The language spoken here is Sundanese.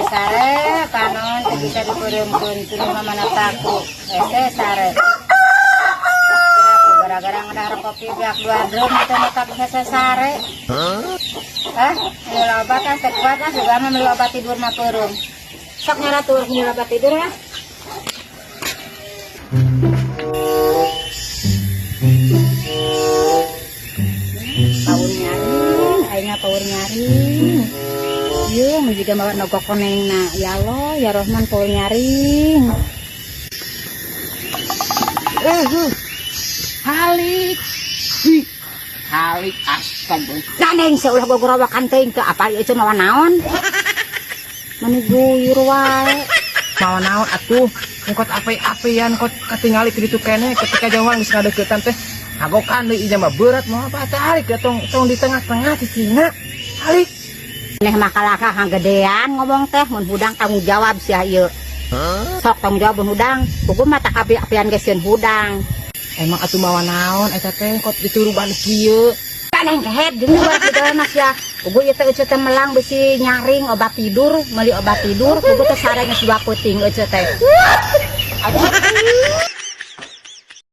Sare panon teu bisa dipeureumkeun tuluy mah mana paku. Hese sare. Aku gara-gara ngedahar kopi beak 2 drum itu matak hese sare. Hah? Meuli obat ah teu kuat ah juga mah meuli obat tidur mah peureum. Sok nyara tur meuli obat tidur ah. Paur nyaring, aing paur nyaring. Ieu mun jiga mawa nogok konengna. Ya Allah, ya Rohman paur nyaring. Halik. Ih, halik astaga. Gandeng seulah gogorowokan teuing teu apa ieu mawa naon? Mani guyur wae. Mawa naon atuh? Engkot ape-apean kot katingali ke ditu keneh ketika jauhan geus ngadeuketan teh. Agokan deui ieu mah berat moal apa teh halik tong tong di tengah-tengah cicingna. Halik. Neh makalakah ngagedean ngomong teh mun hudang tanggung jawab sia ieu. Sok tanggung jawab mun hudang. Puguh mah tak api-apian ge sieun hudang. Emang atuh mawa naon eta teh kot dituruban kieu. Gandeng kehed jeung buat digawe mah sia. Puguh ieu teh euceu teh melang bisi nyaring obat tidur, meuli obat tidur, puguh teh sare geus 2 peuting euceu teh. Aduh.